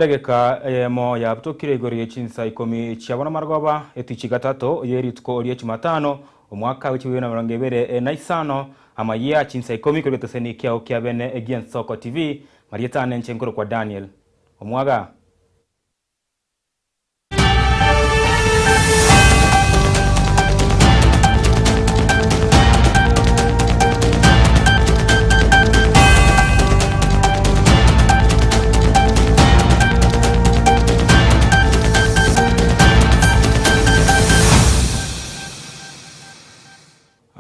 Edageka eyemo yabutokire igoro ye chinsa ikomi chia bono marogoba, etichi gatato ye rituko rie Jumatano, omwaka bwe chibibiri na emerongo ebere na isano, amayia chinsa ikomi korwa egetoseni kiao kia bene gi'Ensoko TV, marieta ane inche nkorokwa Daniel Omwaga.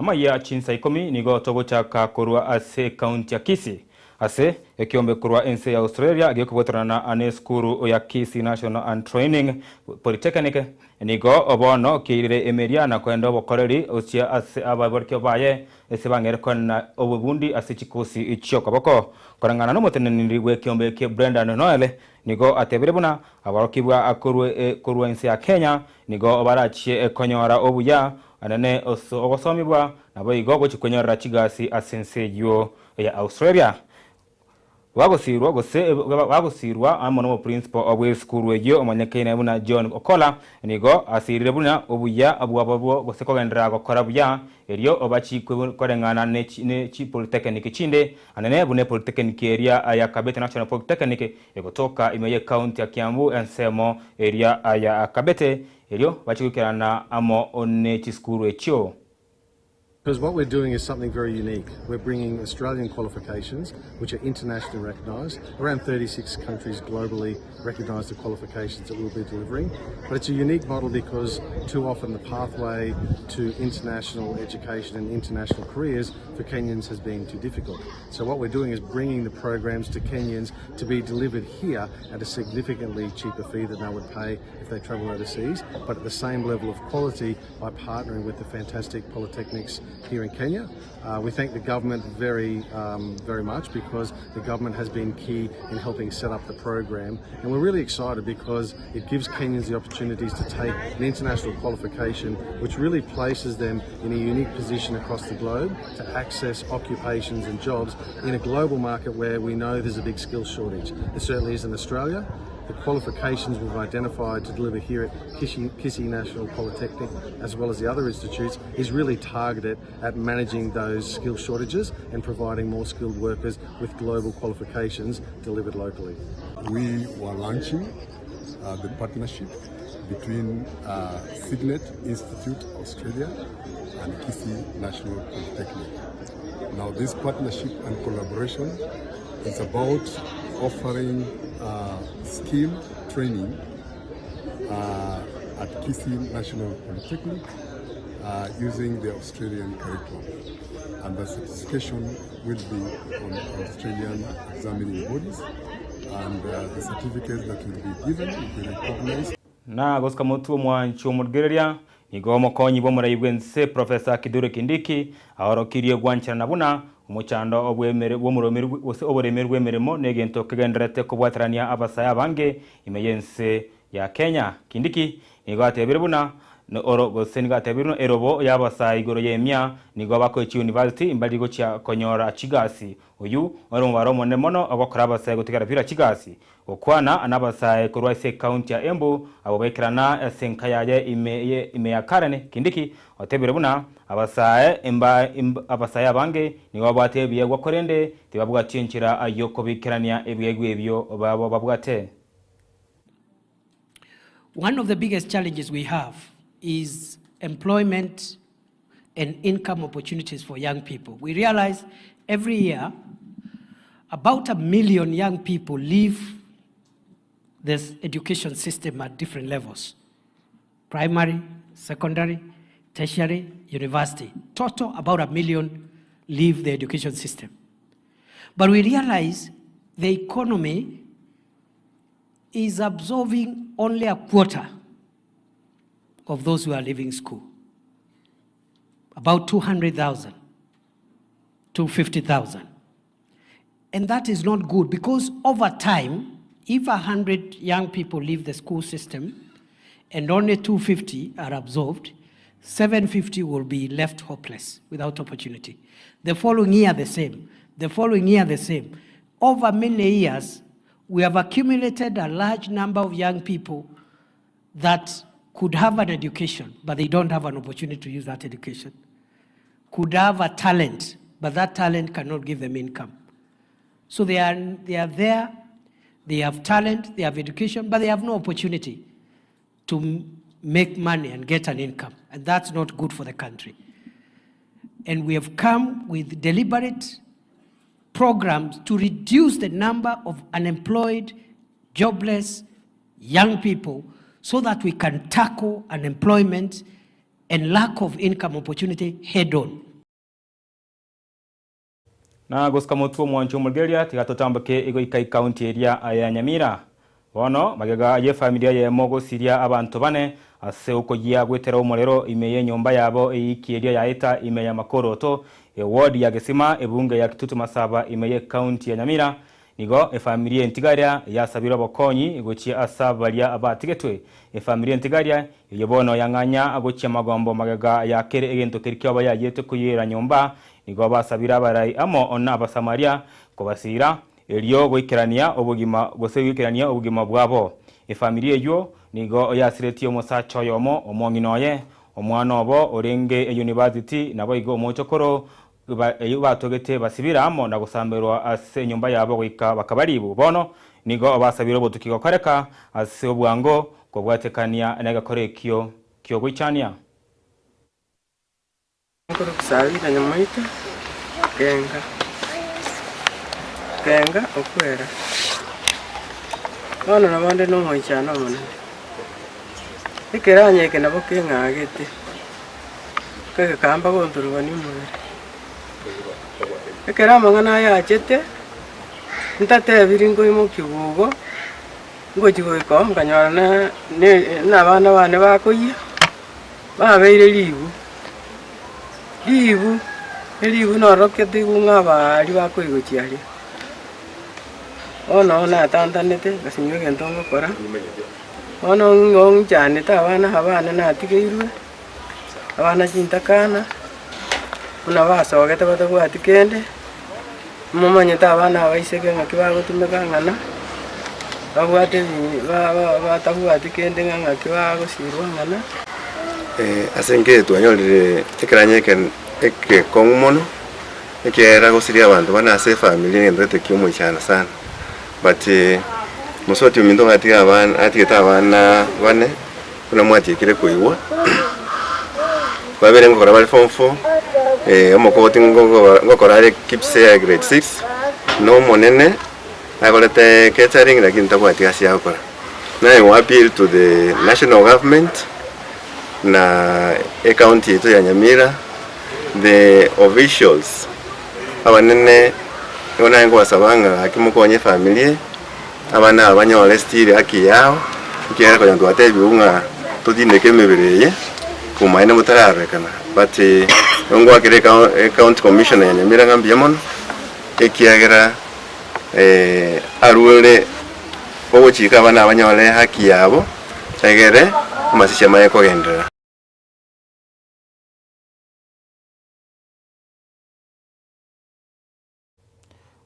Amayia chinsa ikomi nigo togochaka korwa ase ekaunti ya Kisii ase ekiombe korwa ense ya Australia gekobwaterana nesukuru ya Kisii National and Training Polytechnic nigo bono keirire emeria na koenda obokoreri gochia ase ababorokigwa baye ase bang'ere koenana obobundi ase chikosi chi'okoboko. Koreng'ana nomoteneneri bw'ekiombe eke Brendan Noel nigo atebire buna aborokigwa korwa ense ya Kenya nigo barachie konyora obuya Anene ase ogosomigwa, naboigo gochia kwenyorera chigasi ase ense eyio ya Australia. Bagosirwa gose bagosirwa amo nomoprincipo bw'esukuru eyio omanyekaine buna John Okola, nigo asirire buna obuya bwabo bwo gose kogenderera gokora buya erio bachikwe koreng'ana ne chipolitekeniki chinde anene buna epolitekeniki eria ya Kabete National Polytechnic egotoka ime y'ecounty ya Kiambu ensemo eria ya Kabete Erio bachie goikerana amo ne chisukuru echio. Because what we're doing is something very unique. We're bringing Australian qualifications, which are internationally recognised. Around 36 countries globally recognise the qualifications that we'll be delivering. But it's a unique model because too often the pathway to international education and international careers for Kenyans has been too difficult. So what we're doing is bringing the programs to Kenyans to be delivered here at a significantly cheaper fee than they would pay if they travel overseas, but at the same level of quality by partnering with the fantastic polytechnics here in Kenya. Uh, we thank the government very, um, very much because the government has been key in helping set up the program. And we're really excited because it gives Kenyans the opportunities to take an international qualification, which really places them in a unique position across the globe to access occupations and jobs in a global market where we know there's a big skills shortage. There certainly is in Australia. The qualifications we've identified to deliver here at Kisii, Kisii National Polytechnic, as well as the other institutes, is really targeted at managing those skill shortages and providing more skilled workers with global qualifications delivered locally. We were launching uh, the partnership between uh, Cygnet Institute Australia and Kisii National Polytechnic. Now, this partnership and collaboration is about offering uh, skill training uh, at Kisii National Polytechnic uh, using the Australian curriculum. And the certification will be on Australian examining bodies and uh, the certificates that will be given will be recognized. Na gosika motwe omwanchi omorigereria, nigo omokonyi bw'omorai bw'ense Professor Kithure Kindiki aorokirie gwancherana buna omochando obw'emere bw'omoromeri gose oboremeri bw'emeremo negento kegendererete kobwaterania abasae abange ime y'ense ya Kenya. Kindiki nigo atebire buna oro gose nigo atebire buna erobo y'abasae igoro y'emia nigo bakoe chiuniversity mbari gochia konyora chigasi. Oyio ore omobaro omonene mono ogokora abasae gotigara bila chigasi. Gokwana nabasae korwa ase ekaunti ya Embu abwo baikerana ase enka yaye ime ye ime ya Karen Kindiki otebire buna abasae imba abasae abange nigo babwate ebiegwa korende tibabwati enchera yokobikerania ebiegwa ebio babo babwate. One of the biggest challenges we have is employment and income opportunities for young people. We realize every year about a million young people leave this education system at different levels primary, secondary, tertiary, university. Total, about a million leave the education system. But we realize the economy is absorbing only a quarter of those who are leaving school. About 200,000, 250,000. And that is not good because over time, if 100 young people leave the school system and only 250 are absorbed, 750 will be left hopeless without opportunity. The following year, the same. The following year, the same. Over many years, We have accumulated a large number of young people that could have an education, but they don't have an opportunity to use that education. Could have a talent, but that talent cannot give them income. So they are, they are there, they have talent, they have education, but they have no opportunity to make money and get an income. And that's not good for the country. And we have come with deliberate programs to reduce the number of unemployed, jobless young people so that we can tackle unemployment and lack of income opportunity head on. Na gosika motwe omwancho omorigereria tiga totamboke igoika ekaunti eria ya Nyamira. Bono magega y'efamilia eyemo gosiria abanto bane ase okoyia gwetera omorero ime y'enyomba yabo eyiki eria yaeta ime ya Makoroto, eward ya Gesima, ebunge ya Kitutu Masaba ime y'ekaunti ya Nyamira. Nigo efamilia entigaria yasabire obokonyi gochia ase baria batigetwe. Efamilia entigaria eye bono yang'anya gochia magombo magega ya kere egento keri kioba yayete koyera nyomba. Nigo basabire abarai amo na abasamaria kobasira erio goikerania obogima gose goikerania obogima bwabo. Efamilia eywo nigo yasiretie omosacha oyomo omong'ina oye omwana obo orenge eyunivasity nabo igo omochokoro eyo batogete basibira amo na gosamberwa ase enyomba yabo goika bakabaribu. Bono nigo basabire obotuki gokoreka ase obwango kobwatekania negekoro ekio kiogoichania. Nkorokisabira nyamoita kenga kenga okwera bono nabande na omoichano omonene ekeranya eke nabo keng'agete kegekamba gonturubania omobere. Ekero amang'ana aya achete, ntatebiri nkoimokiwa igo, ngochi goika oo nkanyora na ne na abana bane bakoyia, babeire ribu, ribu, eribu norokete igo ng'a abaria bakoigochia aria. Bono natantanete, ngasinywa egento ngokora, bono ng'o ng'ichanete abana aba bane natigeirwe, abana chintakana, buna basogete batabwati kende, momanyete abana abaiseke ng'aki bagotumeka ng'ana, babwate ebi ba- ba- batabwati kende ng'a ng'aki bagosirwa ng'ana. Ase engencho twanyorire ekeranya eke ekekong'u mono, ekiagera gosiria abanto bane ase efamiri egento gete kia omoichano sana. But mosubati ominto gatiga abana atigete abana bane, buna mwatiekire koigwa, babere ngokora bare form four, omokogoti ngokora are KPSEA grade six, na omonene agorete catering lakini tabwati gasi ya gokora. Naye go appeal to the national government na ecounty yaito ya Nyamira, the officials abanene nigo naye nkobasaba ng'a gaki mokonye efamiri eye, abana aba banyore still haki yao, ekiagera konya twatebiwu ng'a totindeke emebere eye, komaene motararorekana. But nigo ngoakera ecounty commissioner ya Nyamira ng'a mbuya mono, ekiagera arure ogochika abana aba banyore haki yabo, egere amasisi amanye kogenderera.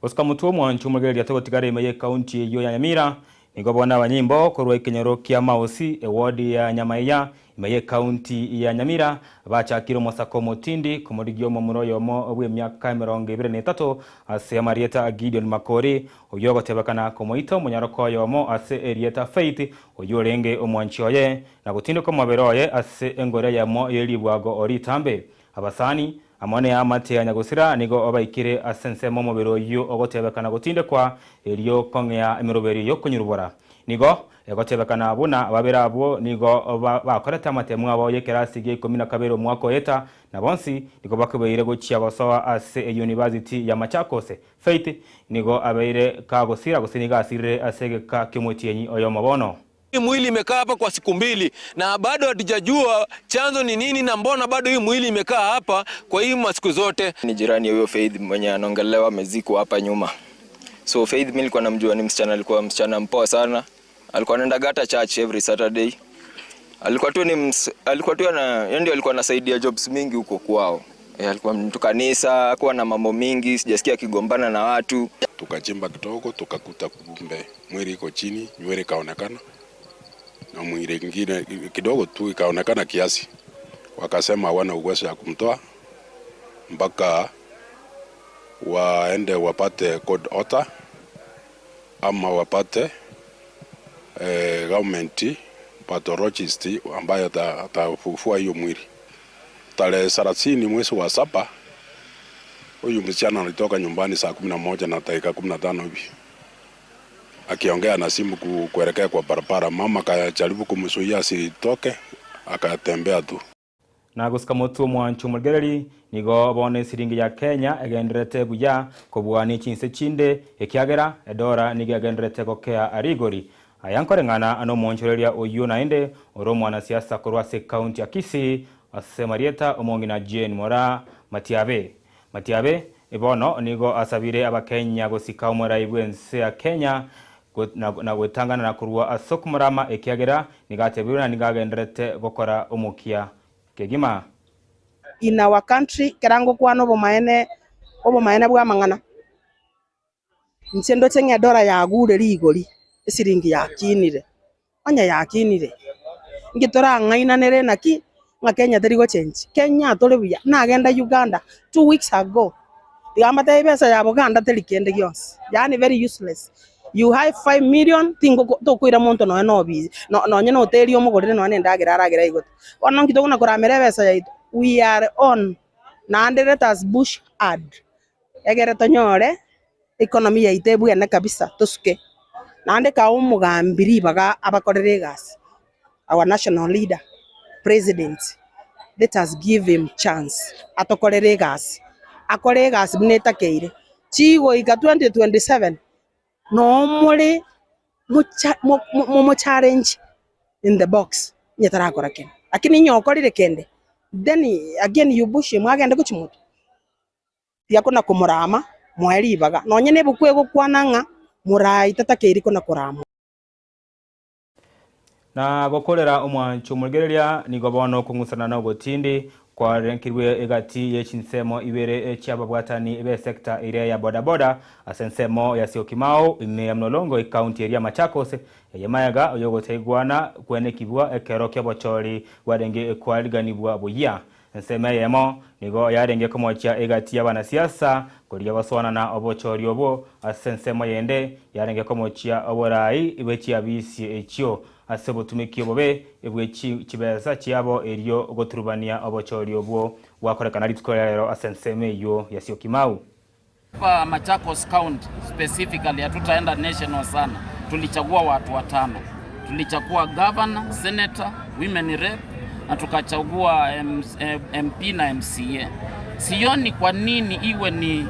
Gosika motwe omwancho omogereria togotigara ime y'ekaunti eyio ya Nyamira, nigo bono abanyimbo korwa ekenyoro kia Maosi, ewodi ya Nyamaiya, ime y'ekaunti ya Nyamira, bachakire omosako omotindi komorigia omomura oyomo bw'emiaka 23 ase amarieta a Gideon Makori, oyio ogotebekana komoita omonyaroko oyomo ase erieta Faith, oyio orenge omwanchi oye, na gotindeka omobere oye ase engoro eyemo ye ribwago ritambe. Abasani amo neamate ya nyagosira nigo baikire ase ensemo omobere oyio ogotebekana gotindekwa erio kong'ea emeroberi y'okonyurubora. Nigo egotebekana buna babere abwo nigo bakorete amatemu abo y'ekerasi gia 12 omwaka oeta, na bonsi nigo bakebeire gochia gosoa ase eyunivasiti ya Machakos. Faith nigo abeire kagosira gose nigo asirire ase egeka ki'omotienyi oyomo bono. Hii mwili imekaa hapa kwa siku mbili na bado hatujajua chanzo ni nini na mbona bado hii mwili imekaa hapa kwa hii masiku zote. Ni jirani ya huyo Faith mwenye anaongelewa amezikwa hapa nyuma. So Faith mimi nilikuwa namjua ni msichana, alikuwa msichana mpoa sana. Alikuwa anaenda gata church every Saturday. Alikuwa tu ni ms, alikuwa tu ana, yeye ndio alikuwa anasaidia jobs mingi huko kwao. Eh, alikuwa mtu kanisa, hakuwa na mambo mingi, sijasikia akigombana na watu. Tukachimba kidogo tukakuta kumbe mwili iko chini, nywele ikaonekana na mwili ingine kidogo tu ikaonekana kiasi. Wakasema hawana uwezo ya kumtoa mpaka waende wapate court order ama wapate government pathologist ambaye atafufua hiyo mwili. Tarehe 30 mwezi wa 7 huyu msichana alitoka nyumbani saa 11 na dakika 15 hivi akiongea na simu kuelekea kwa barabara. Mama akajaribu kumzuia asitoke, akatembea tu. Na gosika motwe omwancho omorigereri nigo bono esiringi ya Kenya egenderete buya kobua ne chinse chinde ekiagera edora nigo egenderete gokea arigori. Aya nkoreng'ana na omonchoreria oyio naende ore omwanasiasa korwa ase ekaunti ya Kisii ase Marieta omong'ina Jane Moraa Matiabe. Matiabe bono nigo asabire abakenya gosika omorai bw'ense ya Kenya na gwetangana na korwa ase okomorama ekiagera nigo atebirwe na nigo agenderete gokora omokia kegima. In our country kera ngokwana obomaene obomaene bwa amang'ana inche ndoche ng'a edora yagure rigori esiringi yakinire onye yakinire inki torang'ainanere naki ng'a Kenya teri gochenji Kenya tore buya nagenda Uganda 2 weeks ago tiga mbatebie ebesa ya Buganda teri kende gionsi yaani very useless. You have 5 million tingo tokoira monto nonya na obisi nonye na hoteli omogorere nonya na endagera aragere aigote. Bono nki tokona koramera ebesa yaito we are on naende let us push hard egere tonyore economy yaito ebwene kabisa tosuke. Naende kae omogambi ribaga abakorere egasi our national leader president let us give him chance atokorere egasi akore egasi buna etakeire chigoika 2027 nomore momo challenge in the box onye tarakora kende lakini onye okorire kende then again you push him agende gochia motwe tiga kona komorama moe ribaga nonye na ebuku egokwana ng'a morai tatakeiri kona koramwa. Na gokorera omwancho omorigereria nigo bono okong'usana na ogotindi kwarenkirwe egati ye chinsemo ibere chi'ababwatani b'esector ere ya bodaboda ase ensemo ya Syokimau ime ya Mlolongo ekaunti eri ya Machakos eye maega oyogotaigwana kwenekibwa ekero ki'obochori bwarenge kwariganibwa buya. Ensemo eyemo nigo yarenge komochia egati y'abanasiasa koria gosoanana obochori obwo ase ensemo yende yarenge komochia oborai bw'echiabisi echio ase obotumiki obobe bwe chibesa chiabo erio goturubania obochori obwo bwakorekana rituko ria rero ase ensemo eywo ya Syokimau. Hapa Machakos County specifically, hatutaenda national sana. Tulichagua watu watano. Tulichagua governor, senator, women rep na tukachagua MP na MCA. Sioni kwa nini iwe ni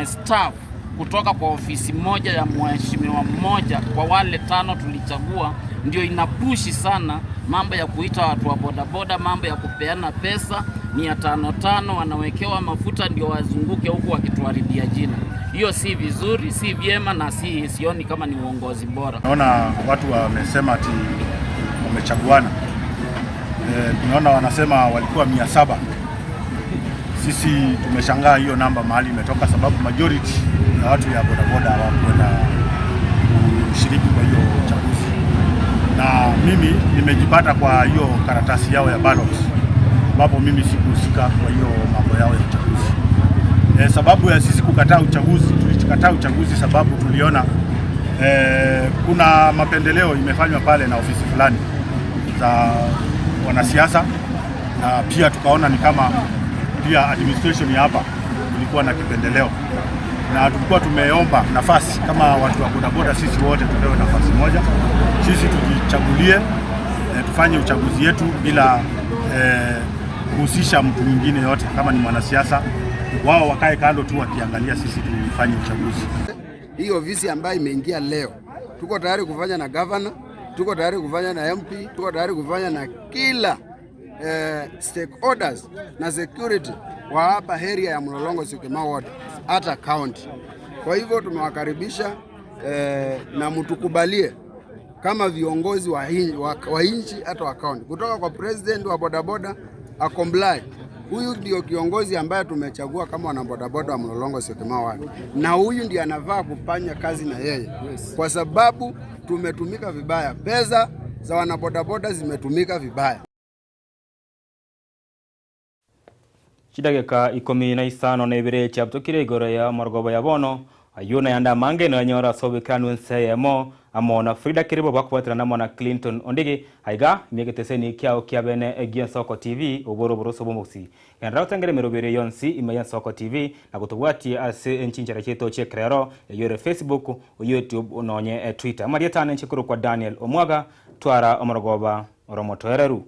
staff kutoka kwa ofisi moja ya mheshimiwa mmoja kwa wale tano tulichagua, ndio inapush sana mambo ya kuita watu wa bodaboda, mambo ya kupeana pesa 500 500, wanawekewa mafuta ndio wazunguke huku wakituharibia jina. Hiyo si vizuri, si vyema na sioni kama ni uongozi bora. Naona watu wamesema ati wamechaguana. Tunaona wanasema walikuwa 700. Sisi tumeshangaa hiyo namba mahali imetoka, sababu majority ya watu ya bodaboda hawakwenda kushiriki kwa hiyo uchaguzi, na mimi nimejipata kwa hiyo karatasi yao ya ballot, ambapo mimi sikuhusika kwa hiyo mambo yao ya uchaguzi. Sababu ya sisi kukataa uchaguzi, tulikataa uchaguzi sababu tuliona kuna mapendeleo imefanywa pale na ofisi fulani za wanasiasa, na pia tukaona ni kama pia administration ya hapa ilikuwa na kipendeleo, na tulikuwa tumeomba nafasi kama watu wa bodaboda, sisi wote tupewe nafasi moja, sisi tujichagulie, tufanye uchaguzi yetu bila kuhusisha mtu mwingine yote. Kama ni mwanasiasa, wao wakae kando tu wakiangalia sisi tufanye uchaguzi. Hii ofisi ambayo imeingia leo, tuko tayari kufanya na governor, tuko tayari kufanya na MP, tuko tayari kufanya na kila stakeholders na security wa hapa area ya Mlolongo Syokimau Ward hata county. Kwa hivyo tumewakaribisha na mtukubalie kama viongozi wa nchi hata wa county, kutoka kwa president wa bodaboda acomply. Huyu ndio kiongozi ambaye tumechagua kama wanabodaboda wa Mlolongo Syokimau Ward, na huyu ndiye anafaa kufanya kazi na yeye, kwa sababu tumetumika vibaya, pesa za wanabodaboda zimetumika vibaya. Chidageka ikomi na isano na ibere chiabutokire igoro ya omorogoba ya bono, ayio nayande amange noyanyore ase oboikeranu ense eyemo amo na Frida Keribo bakobwaterana amo na Clinton Ondigi. Aiga ime egeteseni kiao kia bene egi'Ensoko TV, oboro oboroso bw'omogusii. Genderera gotengera emerobio ere yonsi ime y'Ensoko TV na gotobwatie ase enchinchera chiaito chi'ekerero, eyio ere Facebook, YouTube nonye Twitter. Amarieta ane inche korokwa Daniel Omwaga, twara omorogoba ore omotoereru.